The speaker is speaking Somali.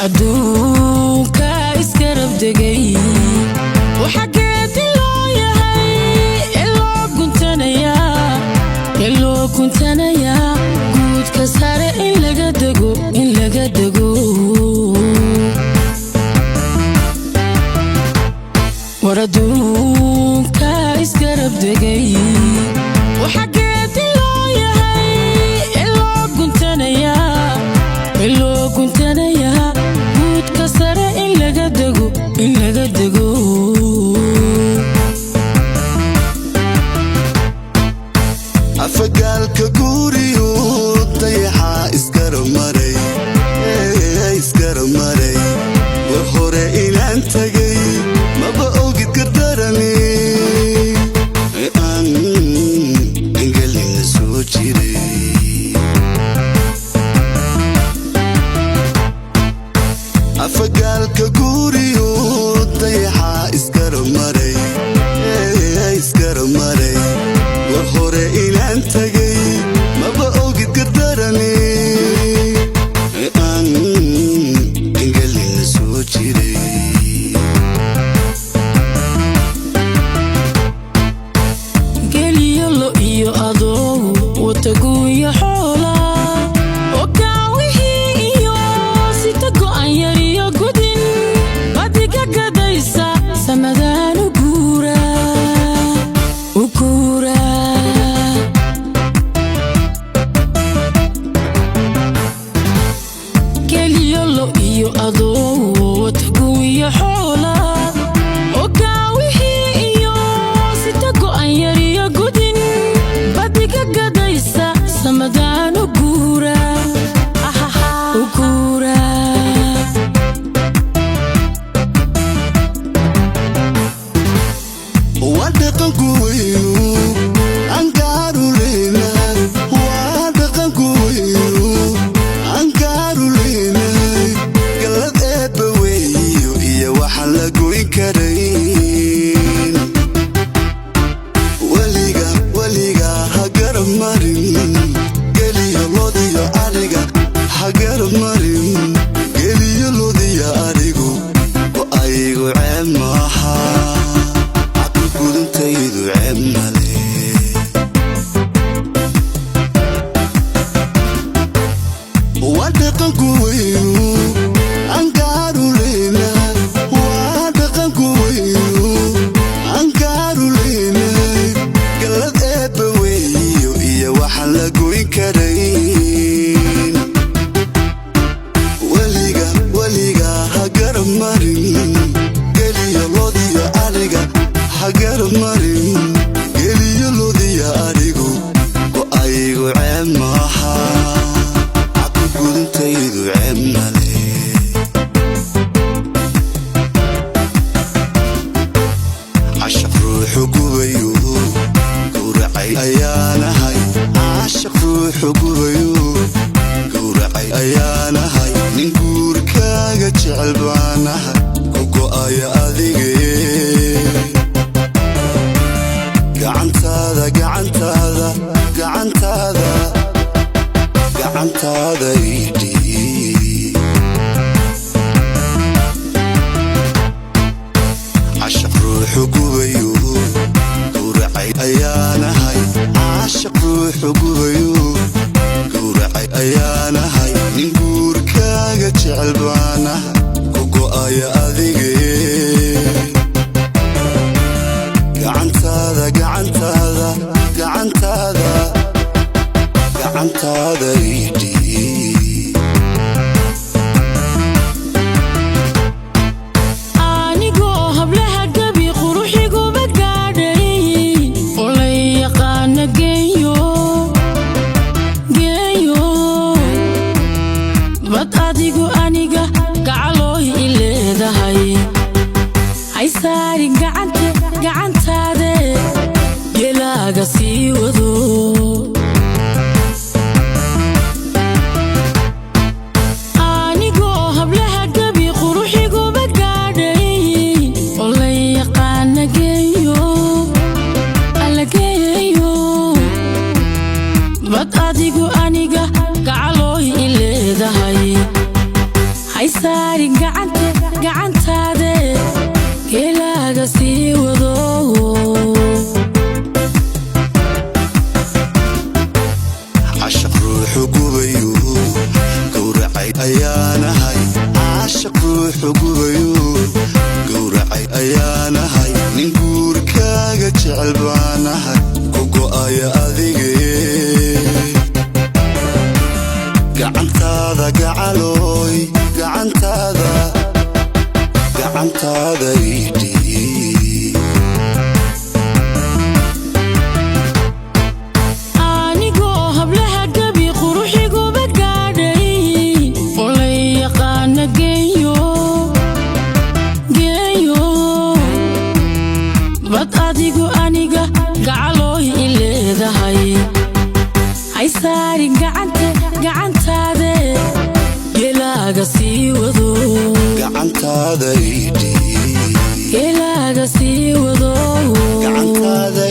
Adduunka iskarab degay, waxa geedi loo yahay ee loo guntanayaa, ee loo guntanayaa, guudka sare in laga dego, in laga dego. War adduunka iskarab degay, waxa geedi loo yahay ee loo guntanayaa, ee loo guntanayaa, guudka sare in laga dego, in laga dego. Afagaalka guuriyo dayaxa isgaramaray, isgaramaray. War hore inaan tagay maba ogid gardarani aan engelina soo jiray. Afagaalka guuriyo dayaxa isgaramaray, isgaramaray. War hore inaan tagay maba ogid gardarani aan engelina soo jiray. Geliyo lo iyo adoogu wataguuyo xoola oo kaawihii iyo sita go'an yar iyo gudin badiga gadaysa samadaan u guura, u guura. Geliyo lo iyo adoogu wataguuyo xoola oo kaawihii iyo sita go'an yar iyo gudin badiga gadaysa samadaan u guura, u guura. Waa dhaqanku weynu angaaruleyna, waa dhaqanku weynu angaaruleyna. Gallad eebba weeyo iyo waxaan la goyn karayn. Weliga, weliga ha garab marin geliyo lodiyo ariga, ha garab marin geliyo lodiyo arigu oo ayagu ceeb maaha, caqli gudantaydu ceeb male. Waa dhaqanku weynu angaaruleyna, waa dhaqanku weynu angaaruleyna. Gallad eebba weeyo iyo waxaan la goyn karayn. Weliga, weliga ha garab marin geliyo lodiyo ariga, ha garab marin geliyo lodiyo arigu oo ayagu ceeb maaha, caqli gudantaydu ceeb male. Cashaq ruuxu gubayo gowracay ayaanahay, cashaq ruuxu gubayo gowracay ayaanahay. Nin guurkaaga jecel baanahay ku go'aya adige. Gacantaada, gacantaada, gacantaada, gacantaada idhii. Cashaq ruuxu gubayo gowracay ayaanahay, cashaq ruuxu gubayo gowracay ayaanahay. Nin guurkaaga jecel baanahay ku go'aya adige. Gacantaada, gacantaada, gacantaada, gacantaada idhii. Anigoo hablaha gabi quruxiguba gaadhay oo la yaqaana geeyo, geeyo, bad adigu aniga gacalooy i leedahay, haysaarin gacante gacantaade gelaaga sii wado. Anigoo hablaha gabi quruxiguba gaadhay oo la yaqaana geeyo, alla geeyo, bad adigu aniga gacalooy i leedahay, haysaarin. Saarin gacanta, gacantaade, gelaaga sii wado. Gacantaada ii dhiib. Gelaaga sii wado. Gacantaada